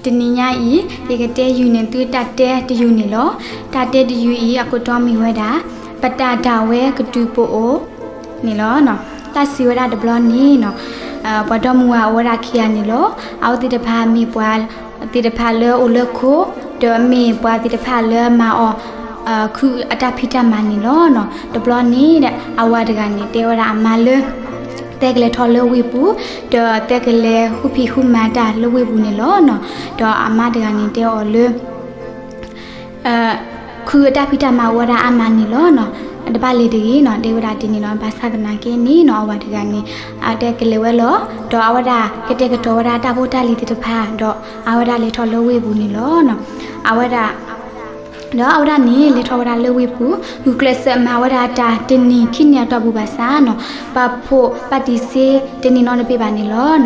တနံၤညါအံၤ ယကတဲယုာ်န့ၢ်သုတၢ်တဲတယုာ်န့ၣ်လီၤ. တၢ်တဲတယုာ်အံၤ အခိၣ်တီမ့ၢ်ဝဲဒၣ် ပတၢ်ဒၣ်ဝဲကတုၤပအိၣ်န့ၣ်လီၤ. တၢ်စံးဝဲဒၣ်တဘျီန့ၣ်နီၤ ပှၤဒီမါဝၤအိၣ်ဝဲဒၣ်ခံဂၤန့ၣ်လီၤ. အဝဲသ့ၣ်တဖၣ်မ့ၢ်ပှၤသ့ၣ်တဖၣ်လၢအိၣ်လၢခိ, ဒီးမ့ၢ်ပှၤသ့ၣ်တဖၣ်လၢမၤအီၤ ခုအတၢ်ဖံးတၢ်မၤန့ၣ်လီၤ. တဘျီန့ၣ် အဝၤတဂၤန့ၣ် တဲဝဲဒၣ်အမါလၢ သဲကလဲၤထီၣ်လၢဝ့ၢ်ပူၤ, ဒီးသဲကလဲၤဃုဖံးဃုမၤတၢ်လၢဝ့ၢ်ပူၤန့ၣ်လီၤ. ဒီးအမါတဂၤန့ၣ်တဲအီၤလၢ ခုအတၢ်ဖံးတၢ်မၤအိၣ်ဝဲဒၣ်အါမးန့ၣ်လီၤ. တဘၣ်လဲၤတဂ့ၤနီၤ တဲဝဲဒၣ်ဒ်န့ၣ်လီၤ. ဘၣ်ဆၣ်သနာ်က့န့ၣ်နီၤ အဝၤတဂၤန့ၣ် အတဲကလဲၤဝဲလီၤ. ဒီးအဝဲဒၣ်ကတဲာ်ကတီၤဝဲဒၣ်တၢ်ဖိတၢ်လံၤသ့ၣ်တဖၣ် ဒီးအဝဲဒၣ်လဲၤထီၣ်လၢဝ့ၢ်ပူၤန့ၣ်လီၤ. အဝဲဒၣ် ဒီးအဝဲဒၣ်န့ၣ် လဲၤထီၣ်ဝဲဒၣ်လၢဝ့ၢ်ပူၤ ဂုာ်ကျဲးစၢးမၤဝဲဒၣ်တၢ်တနံၤခံနံၤအတီၢ်ပူၤဘၣ်ဆၣ်နီၤ ပာ်ဖှိၣ်ပာ်တံၢ်စ့တန့ၢ်နီတဘ့ၣ်ဘၣ်န့ၣ်လီၤ.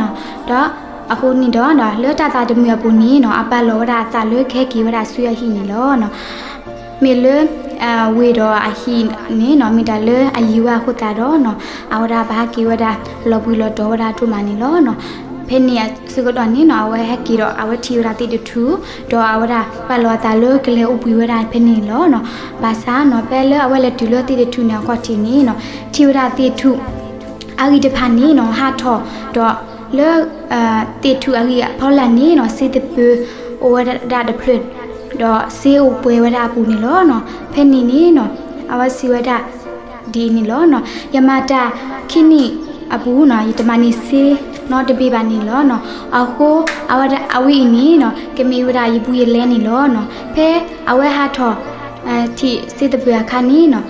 ဒီးအဃိန့ၣ်ဒီး လၢတၢ်သးတမုာ်အပူၤန့ၣ်နီၤ အပာ်လီၤဝဲဒၣ်အသးလၢကဟဲက့ၤဝဲဒၣ်ဆူအဟံၣ်န့ၣ်လီၤ. မ့ၢ်လၢ ဝ့ၢ်ဒီးအဟံၣ်န့ၣ်နီၤ မ့ၢ်တၢ်လၢအယံၤဝဲအဃိသတးဒီးနီၤ အဝဲဒၣ်ဘၣ်ဟဲက့ၤဝဲဒၣ်လီၤဘှံးလီၤတီၤဝဲဒၣ်ဒိၣ်မးန့ၣ်လီၤ. ဖဲန့ၣ်အဆၢကတီၢ်န့ၣ်နီၤ အဝဲဟဲက့ၤဒီး အဝဲထံၣ်ဝဲဒၣ်သ့ၣ်တထူၣ် ဒီးအဝဲဒၣ်ပာ်လီၤအသးလၢကလဲၤအိၣ်ဘှံးဝဲဒၣ်ဖဲန့ၣ်န့ၣ်လီၤ. ဘၣ်ဆၣ်နီၤ ဖဲလၢအဝဲလဲၤတုၤလၢသ့ၣ်တထူၣ်န့ၣ်အခီၣ်ထံးန့ၣ်နီၤ ထံၣ်ဝဲဒၣ်သ့ၣ်ထူၣ် အဂံၢ်တဖၣ်န့ၣ်နီၤ ဟးထီၣ်ဒီး လၢ သ့ၣ်ထူၣ်အဂံၢ်အဖီလာ်န့ၣ်နီၤ စ့သပၢၤအိၣ်ဝဲဒၣ်တဖျၢၣ် ဒီးစ့အိၣ်ပှဲၤဝဲဒၣ်အပူၤန့ၣ်လီၤ. ဖဲန့ၣ်န့ၣ်နီၤ အဝဲစံးဝဲဒၣ် ဒ်အံၤန့ၣ်လီၤ. ယမၤတၢ်ခံနံၣ်အပူၤနီၤ ယတမၤန့ၢ်စ့နီတဘ့ၣ်ဘၣ်န့ၣ်လီၤ. အဃိ အဝဲဒၣ်အဝဲအံၤန့ၣ်နီၤ ကမ့ၢ်ဝဲဒၣ်ယဘူးယလဲန့ၣ်လီၤ. ဖဲအဝဲဟးထီၣ် ထံၣ်စ့သပၢၤအခါန့ၣ်နီၤ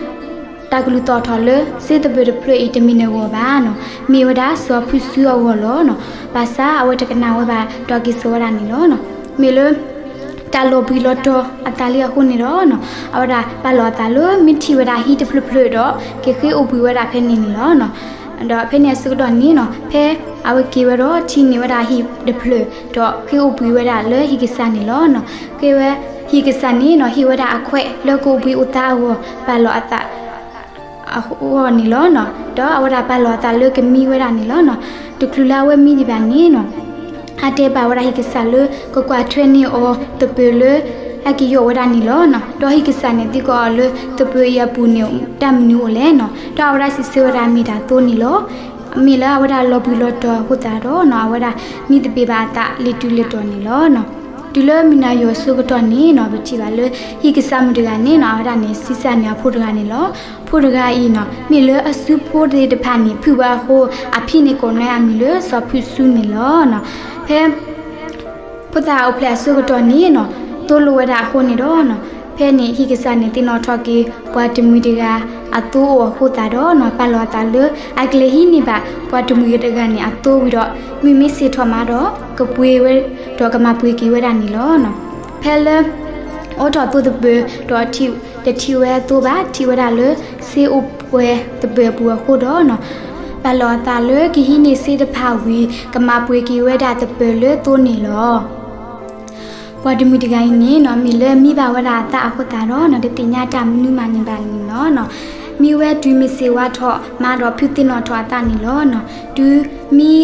တၢ်ကလုၢ်သီၣ်ထီၣ်လၢစ့သပၢၤတဖျၢၣ်အံၤတမ့ၢ်နဂီၢ်ဘၣ်နီၤ မ့ၢ်ဝဲဒၣ်စီၤဖုၣ်စုအဂီၢ်လီၤ. ဘၣ်ဆၣ်အဝဲတကနၣ်ဝဲဘၣ် ဒီးက့ၤစိာ်ဝဲဒၣ်န့ၣ်လီၤ. မ့ၢ်လၢ တၢ်လီၤဘှံးလီၤတီၤအသးလံအဃိန့ၣ်ဒီး အဝဲဒၣ်ပာ်လီၤအသးလၢမ့ၢ်ထံၣ်ဝဲဒၣ်ဟံၣ်တဖျၢၣ်ဖျၢၣ်ဒီး ကဃ့အိၣ်ဘှံးဝဲဒၣ်ဖဲန့ၣ်န့ၣ်လီၤ. ဒီးဖဲန့ၣ်အဆၢကတီၢ်န့ၣ်နီၤ ဖဲအဝဲက့ၤဝဲဒီးထံၣ်န့ၢ်ဝဲဒၣ်ဟံၣ်တဖျၢၣ် ဒီးဃ့အိၣ်ဘှံးဝဲဒၣ်လၢဟံၣ်ကစၢ်န့ၣ်လီၤ. ဃ့ဝဲ ဟံၣ်ကစၢ်န့ၣ်နီၤ ဟ့ၣ်ဝဲဒၣ်အခွဲးလၢကအိၣ်ဘှံးအိၣ်သါအဂီၢ် ပာ်လီၤအသး အဂီၢ်န့ၣ်လီၤ. ဒီးအဝဲဒၣ်ပာ်လီၤအသးလၢကမံဝဲဒၣ်န့ၣ်လီၤ. တချုးလၢအဝဲမံဒံးဘၣ်န့ၣ်နီၤ အတဲဘၣ်ဝဲဒၣ်ဟံၣ်ကစၢ်လၢ ကကွၢ်ထွဲန့ၢ်အီၤသပၢၤလၢ ဟဲက့ၤယီၣ်ဝဲဒၣ်န့ၣ်လီၤ. ဒီးဟံၣ်ကစၢ်န့ၣ်သံကွၢ်အီၤလၢ သပၢၤအံၤအပူၤန့ၣ် တၢ်မနုၤအိၣ်လဲၣ်နီၤ. ဒီးအဝဲဒၣ်စံးဆၢဝဲဒၣ်မ့ၢ်တၢ်သိန့ၣ်လီၤ. မ့ၢ်လၢအဝဲဒၣ်လီၤဘှံးလီၤတီၤအဃိသတးဒီးနီၤ အဝဲဒၣ်မံသပ့ၤဘၣ်အသးလၢတုၤလၢတီၤန့ၣ်လီၤ. တုၤလၢမုၢ်နၤယီၤအဆၢကတီၢ်န့ၣ်နီၤ ပထံၣ်ဘၣ်လၢ ဟံၣ်ကစၢ်မုၣ်တဂၤန့ၣ်နီၤ အဝဲဒၣ်န့ၣ် ဆံးစၢ်န့ၢ်အဖိတဂၤန့ၣ်လီၤ. ဖိတဂၤအံၤနီၤ မ့ၢ်လၢအစုဖိသ့ၣ်တဖၣ်န့ၣ် ဖုၣ်ဝဲအဃိ အဖံန့ၣ်ကိးန့ၢ်အမံၤလၢစီၤဖုၣ်စုန့ၣ်လီၤ. ဖဲ ဖိသၣ်အိၣ်ဖျဲၣ်အဆၢကတီၢ်န့ၣ်နီၤ သိၣ်လိဝဲဒၣ်အဃိန့ၣ်ဒီးနီၤ ဖဲန့ၣ်ဟံၣ်ကစၢ်န့ၣ်သ့ၣ်နီၣ်ထီၣ်က့ၤ ပှၤတမှံၤတဂၤအသိအိၣ်အဃိသတးဒီးနီၤ ပာ်လီၤအသးလၢအကလဲၤဟံးန့ၢ်ဘၣ် ပှၤတမှံၤတဂၤန့ၣ်အသိဝံၤဒီး မုၢ်မ့ၢ်ဆ့ၣ်ထီၣ်မးဒီး ကပှ့ၤဝဲ ဒီးကမၤပှဲၤက့ၤဝဲဒၣ်န့ၣ်လီၤ. ဖဲလၢ အိးထီၣ်သိသပၢၤ ဒီးတထံၣ်ဝဲအသိဘၣ် ထံၣ်ဝဲဒၣ်လၢ စ့အိၣ်ပှဲၤသပၢၤအပူၤအဃိဒီးနီၤ ပာ်လီၤအသးလၢကဟံးန့ၢ်စ့တဖၣ်ဝံၤ ကမၤပှဲၤက့ၤဝဲဒၣ်သပၢၤလၢသိန့ၣ်လီၤ. ပှၤတမှံၤတဂၤအံၤန့ၣ်နီၤ မ့ၢ်လၢမံဘၣ်ဝဲဒၣ်အသးအဃိသတးဒီးနီၤ တသ့ၣ်ညါတၢ်မနုၤမးန့ၣ်ဘၣ်န့ၣ်လီၤ. မံဝဲတုၤမ့ၢ်စ့ဝါထီၣ်မးဒီးဖုသ့ၣ်နီၣ်ထီၣ်အသးန့ၣ်လီၤ. တုၤမံ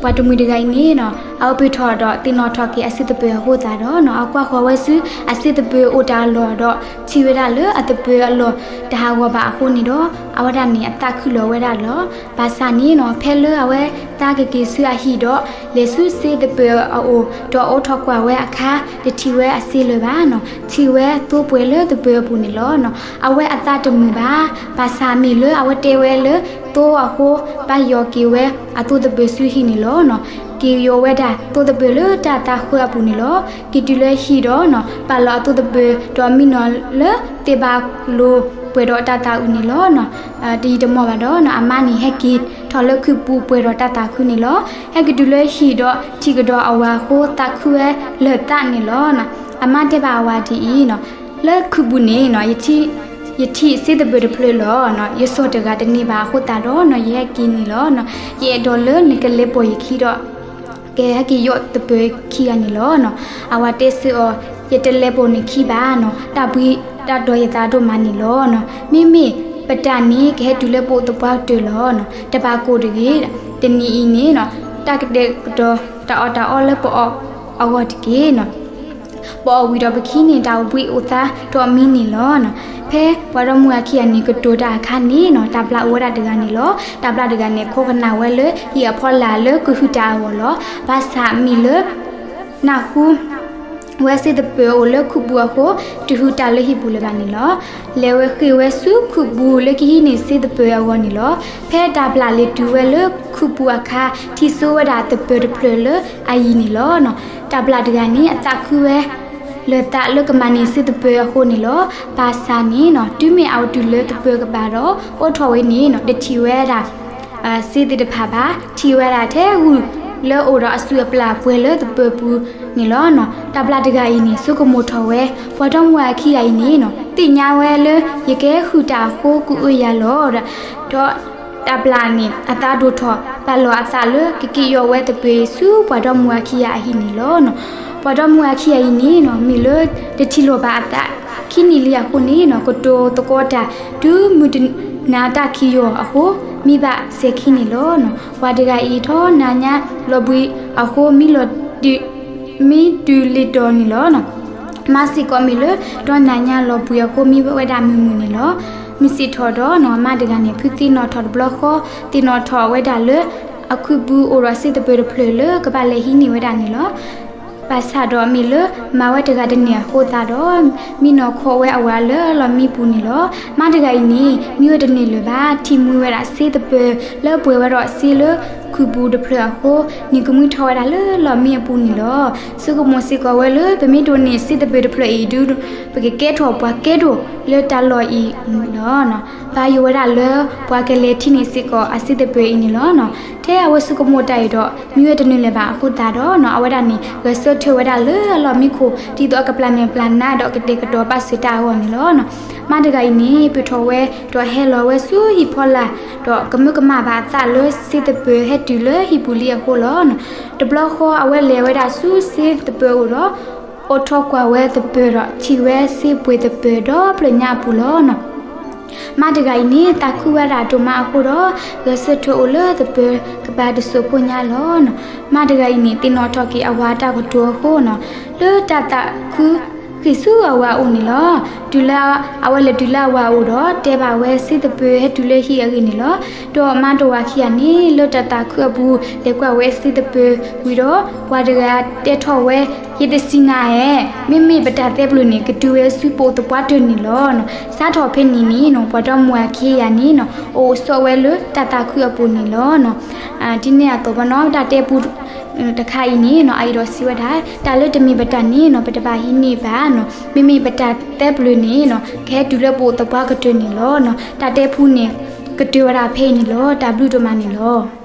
ပှၤတမှံၤတဂၤအံၤန့ၣ်နီၤ အအိၣ်ပှဲၤထီၣ်ဒီးသ့ၣ်နီၣ်ထီၣ်က့ၤအစ့သပၢၤအဃိသတးဒီးနီၤ အကွၢ်ဃီၤဝဲဆူအစ့သပၢၤအိၣ်တၢ်အလီၢ်ဒီး ထံၣ်ဝဲဒၣ်လၢအသပၢၤအလီၢ်တဟးဂီၤဘၣ်အဃိန့ၣ်ဒီး အဝဲဒၣ်န့ၣ်အသးခုလီၤဝဲဒၣ်လီၤ. ဘၣ်ဆၣ်န့ၣ်နီၤ ဖဲလၢအဝဲသးကက့ၤဆူအဟံၣ်ဒီး လဲၤဆူစ့သပၢၤအအိၣ် ဒီးအိးထီၣ်ကွၢ်ဝဲအခါ တထံၣ်ဝဲအစ့လၢၤဘၣ်နီၤ ထံၣ်ဝဲသိပှဲၤလၢသပၢၤအပူၤန့ၣ်လီၤ. အဝဲအသးတမုာ်ဘၣ် ဘၣ်ဆၣ်မ့ၢ်လၢအဝဲတဲဝဲလၢ သိအဃိ ဘၣ်ယီၤက့ၤဝဲအသိသပၢၤဆူဟံၣ်န့ၣ်လီၤ. က့ၤယီၤဝဲဒၣ်သိသပၢၤလၢတၢ်သးဃၢအပူၤန့ၣ်လီၤ. က့ၤတုၤလၢဟံၣ်ဒီးနီၤ ပာ်လီၤအသိသပၢၤ ဒီးမံနီၤလၢသ့ၣ်ဘၣ်လိၤပှဲၤဒီးတၢ်သးအုးန့ၣ်လီၤ. တယံာ်တမီၢ်ဘၣ်ဒီးနီၤ အမါန့ၣ်ဟဲက့ၤထီၣ်လၢခုးပူၤပှဲၤဒီးတၢ်သးခုန့ၣ်လီၤ. ဟဲက့ၤတုၤလၢဟံၣ်ဒီး ထံၣ်ကဒီးအဝၤအဃိ သးခုဝဲလၢာ်သးန့ၣ်လီၤ. အမါတဲဘၣ်အဝၤဒ်အံၤနီၤ လၢခုးပူၤန့ၣ်နီၤ ယထံၣ်စ့သပၢၤတဖျၢၣ်လီၤ. ယစိာ်တဂၤတန့ၢ်ဘၣ်အဃိသတးဒီးနီၤ ယဟဲက့ၤန့ၣ်လီၤ. ယအဲၣ်ဒိးလၢနကလဲၤပိာ်ယခံဒီး ကဟဲက့ၤယီၣ်သပၢၤခံဂၤန့ၣ်လီၤ. အဝၤတဲဆၢအီၤ ယတလဲၤပိာ်နခံဘၣ်နီၤ တၢ်ဘှံးတၢ်တီၤယသးဒိၣ်မးန့ၣ်လီၤ. မ့မ့ၢ်ပတၢ်န့ၣ် ကဟဲတုၤလၢပအိၣ်သပှၢ်ကတၢၢ်လီၤ. တဘၣ်ကိၢ်တဂ့ၤ. တနံၤအံၤန့ၣ်နီၤ တၢ်ကတဲာ်ကတီၤတၢ်အီၣ်တၢ်အီလၢပအီၣ် အဂီၢ်တက့ၢ်နီၤ. ပအီၣ်ဝံၤဒီးပခံန့ၣ် တၢ်အိၣ်ဘှံးအိၣ်သါဒီးမံန့ၣ်လီၤ. ဖဲပှၤဒီမါဝၤခံဂၤန့ၣ် ကတိၤတၢ်အခါန့ၣ်နီၤ တၢ်ဘျၣ်အိၣ်ဝဲဒၣ်တဂၤန့ၣ်လီၤ. တၢ်ဘျၣ်တဂၤန့ၣ် ခိးကနၣ်ဝဲလၢဟံၣ်အဖီလာ်လၢကဟုၣ်တၢ်အဂီၢ်လီၤ. ဘၣ်ဆၣ်မ့ၢ်လၢ နၢ်ဟူ ဝဲစ့သပၢၤအိၣ်လၢခုးပူၤအဃိ တဟုၣ်တၢ်လၢဟံၣ်ပူၤလၢၤဘၣ်န့ၣ်လီၤ. လဲၤဝဲဃ့ၢ်ဝဲဆူခုးပူၤလၢကဟံးန့ၢ်စ့သပၢၤအဂီၢ်န့ၣ်လီၤ. ဖဲတၢ်ဘျၣ်လဲၤတုၤဝဲလၢခုးပူၤအခါ ထံၣ်စိဝဲဒၣ်သပၢၤတဖျၢၣ်လၢအယံၤန့ၣ်လီၤ. တၢ်ဘျၣ်တဂၤန့ၣ် အသးခုဝဲ လၢာ်သးလၢကမၤန့ၢ်စ့သပၢၤအဃိန့ၣ်လီၤ. ဘၣ်ဆၣ်န့ၣ်နီၤ တုၤမ့ၢ်အဝဲတုၤလၢသပၢၤကပၤဒီး အိးထီၣ်ဝဲန့ၣ်နီၤ တထံၣ်ဝဲဒၣ် စ့သ့ၣ်တဖၣ်ဘၣ်, ထံၣ်ဝဲဒၣ်ထဲဂုၢ်လၢအိၣ်ဒီးအစုအပျၢ်ပှဲၤလၢသပၢၤပူၤန့ၣ်လီၤ. တၢ်ဘျၣ်တဂၤအံၤန့ၣ် ဆိကမိၣ်ထီၣ်ဝဲ ပှၤဒီမါဝၤခံဂၤအံၤန့ၣ်နီၤ သ့ၣ်ညါဝဲလၢယကဟဲဟုၣ်တၢ်အဃိ ကအုယၤလီၤ. ဒီးတၢ်ဘျၣ်န့ၣ် အသးဒိၣ်ထီၣ် ပာ်လီၤအသးလၢကက့ၤယီၤဝဲသပၢၤအံၤဆူ ပှၤဒီမါဝၤခံဂၤအဟံၣ်န့ၣ်လီၤ. ပှၤဒီမါဝၤခံဂၤအံၤန့ၣ်နီၤ မ့ၢ်လၢတထံၣ်လိာ်ဘၣ်အသးခံနံၣ်လံအဃိန့ၣ်နီၤ ကတိၤသကိးတၢ် တုၤမုၢ်တနၤတၢ်ခံးယီၤအဃိ မံဘၣ်စဲၤခံန့ၣ်လီၤ. ပှၤတဂၤအံၤ ဒီနၤညါလီၤဘှံးအဃိ မံလီၤ မံတုၤလ့ၤတီၤန့ၣ်လီၤ. မါစ့ၢ်ကီးမ့ၢ်လၢ ဒီနၤညါလီၤဘှံးအဃိ မံဝဲဒၣ်မုာ်မုာ်န့ၣ်လီၤ. မုၢ်ဆ့ၣ်ထီၣ်ဒီးနီၤ မါတဂၤန့ၣ် ဖုသ့ၣ်နီၣ်ထီၣ်တဘျီဃီ သ့ၣ်နီၣ်ထီၣ်ဝဲဒၣ်လၢ အခုးပူၤအိၣ်ဒီးစ့သပၢၤတဖျၢၣ်လၢကဘၣ်လဲၤဟံးန့ၢ်ဝဲဒၣ်န့ၣ်လီၤ. ဘၣ်ဆၣ်ဒီးမ့ၢ်လၢမၤဝဲတဂၤတန့ၢ်အဃိသတးဒီး မံနီၢ်ခိးဝဲအဝၤလၢလီၢ်မံပူၤန့ၣ်လီၤ. မါတဂၤအံၤန့ၣ် မံဝဲတန့ၢ်လၢၤဘၣ် ထံၣ်မှံဝဲဒၣ်စ့သပၢၤလၢပှဲၤဝဲဒီးစ့လၢခုးပူၤတဖျၢၣ်အဃိ နံၤကမှံထီၣ်ဝဲဒၣ်လၢလီၢ်မံအပူၤန့ၣ်လီၤ. ဆိကမိၣ်စ့ၢ်ကီးဝဲလၢ ပမ့ၢ်ဒိးန့ၢ်စ့သပၢၤတဖျၢၣ်အံၤဒု ပကကဲထီၣ်ပှၤကဲဒိၣ်လၢတၢ်လီၢ်အံၤန့ၣ်လီၤ. ပာ်ယိၣ်ဝဲဒၣ်လၢ ပှၤကလဲၤထံၣ်န့ၢ်စ့ၢ်ကီးအစ့သပၢၤအံၤန့ၣ်လီၤ. ထဲအဝဲဆိကမိၣ်တၢ်အံၤဒီး မံဝဲတန့ၢ်လၢၤဘၣ်အဃိသတးဒီးနီၤ အဝဲဒၣ်န့ၣ် ဂဲၤဆၢထၢၣ်ဝဲဒၣ်လၢအလီၢ်မံခိၣ် ဒ်သိးအကပျၢ်မဲာ်ပျၢ်နါဒီးကတဲာ်ကတီၤဘၣ်စၢၤတၢ်အဂီၢ်န့ၣ်လီၤ. မါတဂၤအံၤန့ၣ် ပၢၢ်ထီၣ်ဝဲ ဒီးဟဲလီၤဝဲဆူဟံၣ်ဖီလာ် ဒီးကမၢကမၣ်ဘၣ်အသးလၢစ့သပၢၤဟဲတုၤလၢဟံၣ်ပူၤလံအဃိလီၤ. တဘျီဃီအဝဲလဲၤဝဲဒၣ်ဆူစ့သပၢၤအအိၣ်ဒီး အိးထီၣ်ကွၢ်ဝဲသပၢၤဒီးထံၣ်ဝဲစ့ပှဲၤသပၢၤဒီဖျၢၣ်ညါအပူၤလီၤ. မါတဂၤအံၤန့ၣ် သးခုဝဲဒၣ်ဒိၣ်မးအဃိဒီး ဂဲၤဆၢထၢၣ်အိၣ်လၢသပၢၤကပၤတစိၢ်ဖိညါလီၤ. မါတဂၤအံၤန့ၣ် သ့ၣ်နီၣ်ထီၣ်က့ၤအဝၤအတၢ်ကတိၤအဃိနီၤ လၢတၢ်သးခုဃ့ၢ်ဆူအဝၤအအိၣ်န့ၣ်လီၤ. တုၤလၢအဝဲလဲၤတုၤလၢအဝၤအအိၣ်ဒီး တဲဘၣ်ဝဲစ့သပၢၤဟဲတုၤလၢဟံၣ်အဂ့ၢ်န့ၣ်လီၤ. ဒီးမါတဝၤခံဂၤန့ၣ် လၢတၢ်သးခုအပူၤ လဲၤကွၢ်ဝဲစ့သပၢၤဝံၤဒီး ပှၤတဂၤတဲထီၣ်ဝဲ ယတစံးနၤဧါ, မ့မ့ၢ်ပတၢ်သဲပျၢၤန့ၣ် ကတုၤဝဲဆူပအိၣ်သပှၢ်တၢၢ်န့ၣ်လီၤ. စးထီၣ်ဖဲန့ၣ်န့ၣ်နီၤ ပှၤဒီမါဝၤခံဂၤန့ၣ်နီၤ အိၣ်ဆိးဝဲလၢတၢ်သးခုအပူၤန့ၣ်လီၤ. ဒ်န့ၣ်အသိးဘၣ်နီၤ တၢ်တဲပူတခါအံၤန့ၣ်နီၤ အအံၤဒီးစံးဝဲဒၣ် တၢ်လၢတမ့ၢ်ပတၢ်န့ၣ်နီၤ ပတဘၣ်ဟံးန့ၢ်ဘၣ်နီၤ, မ့မ့ၢ်ပတၢ်သဲပျၢၤန့ၣ်နီၤ ကဟဲတုၤလၢပအိၣ်သပှၢ်ကတၢၢ်န့ၣ်လီၤ. တၢ်တဲပူန့ၣ် ကတၢၢ်ဝဲဒၣ်ဖဲအံၤန့ၣ်လီၤ. တၢ်ဘျုးဒိၣ်မးန့ၣ်လီၤ.